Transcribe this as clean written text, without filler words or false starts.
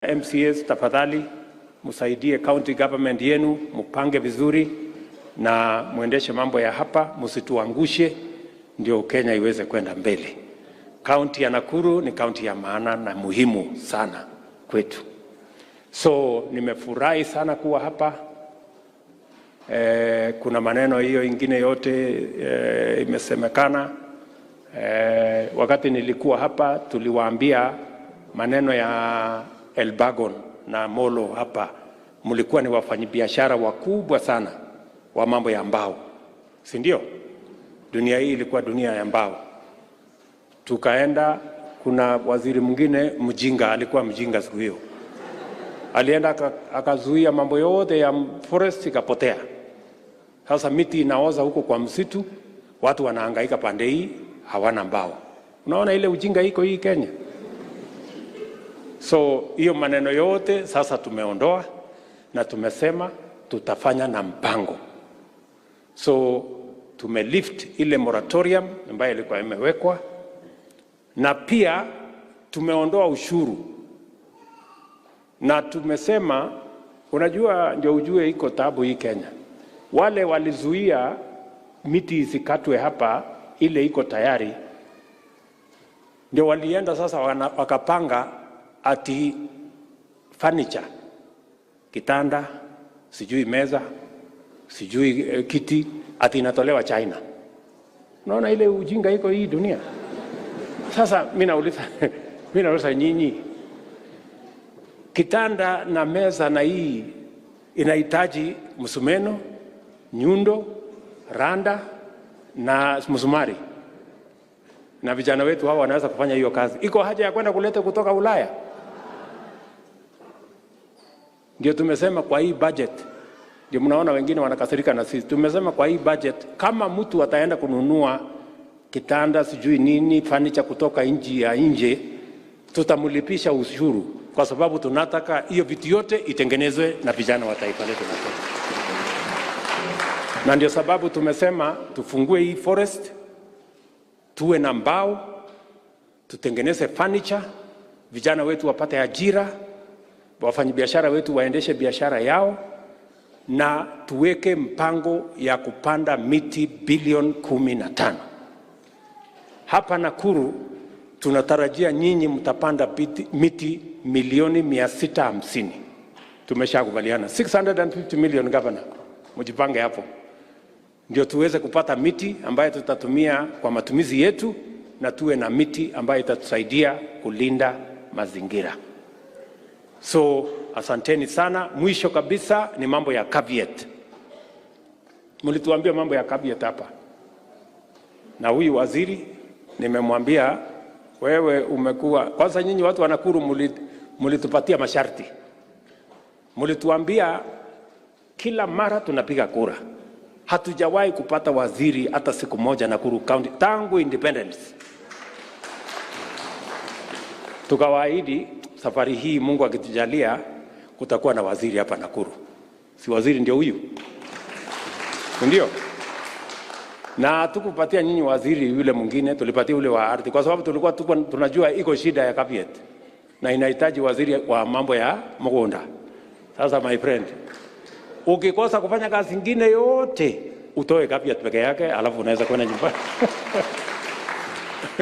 MCAs, tafadhali msaidie county government yenu, mpange vizuri na muendeshe mambo ya hapa, msituangushe, ndio Kenya iweze kwenda mbele. Kaunti ya Nakuru ni kaunti ya maana na muhimu sana kwetu. So nimefurahi sana kuwa hapa. Kuna maneno hiyo ingine yote imesemekana. Wakati nilikuwa hapa tuliwaambia maneno ya Elbagon na Molo hapa, mlikuwa ni wafanyabiashara wakubwa sana wa mambo ya mbao, si ndio? Dunia hii ilikuwa dunia ya mbao. Tukaenda, kuna waziri mwingine mjinga, alikuwa mjinga siku hiyo, alienda akazuia mambo yote ya forest ikapotea. Sasa miti inaoza huko kwa msitu, watu wanahangaika pande hii, hawana mbao. Unaona ile ujinga iko hii Kenya. So hiyo maneno yote sasa tumeondoa na tumesema tutafanya na mpango. So tumelift ile moratorium ambayo ilikuwa imewekwa, na pia tumeondoa ushuru na tumesema, unajua, ndio ujue iko tabu hii Kenya. Wale walizuia miti isikatwe hapa, ile iko tayari, ndio walienda sasa wakapanga ati furniture, kitanda, sijui meza, sijui kiti, ati inatolewa China. Unaona ile ujinga iko hii dunia. Sasa mimi nauliza nyinyi, kitanda na meza na hii inahitaji msumeno, nyundo, randa na msumari, na vijana wetu hawa wanaweza kufanya hiyo kazi. Iko haja ya kwenda kuleta kutoka Ulaya? Ndio tumesema kwa hii budget, ndio mnaona wengine wanakasirika na sisi. Tumesema kwa hii budget, kama mtu ataenda kununua kitanda sijui nini furniture kutoka nchi ya nje, tutamlipisha ushuru, kwa sababu tunataka hiyo vitu yote itengenezwe na vijana wa taifa letu la Kenya. Na ndio sababu tumesema tufungue hii forest, tuwe na mbao, tutengeneze furniture, vijana wetu wapate ajira, wafanyabiashara wetu waendeshe biashara yao, na tuweke mpango ya kupanda miti bilioni 15. Hapa Nakuru tunatarajia nyinyi mtapanda miti milioni 650. Tumeshakubaliana 650 million, governor, mjipange hapo ndio tuweze kupata miti ambayo tutatumia kwa matumizi yetu na tuwe na miti ambayo itatusaidia kulinda mazingira. So asanteni sana. Mwisho kabisa ni mambo ya caveat. Mlituambia mambo ya caveat hapa, na huyu waziri nimemwambia wewe umekuwa kwanza, nyinyi watu wa Nakuru mulitupatia masharti, mulituambia kila mara tunapiga kura, hatujawahi kupata waziri hata siku moja Nakuru County tangu independence. Tukawaahidi safari hii, Mungu akitujalia, kutakuwa na waziri hapa Nakuru. Si waziri ndio huyu, ndio? Na hatukupatia nyinyi waziri yule mwingine, tulipatia yule wa ardhi, kwa sababu tulikuwa tuko tunajua iko shida ya caveat na inahitaji waziri wa mambo ya mgunda. Sasa my friend, ukikosa kufanya kazi ingine yote utoe caveat peke yake, alafu unaweza kwenda nyumbani.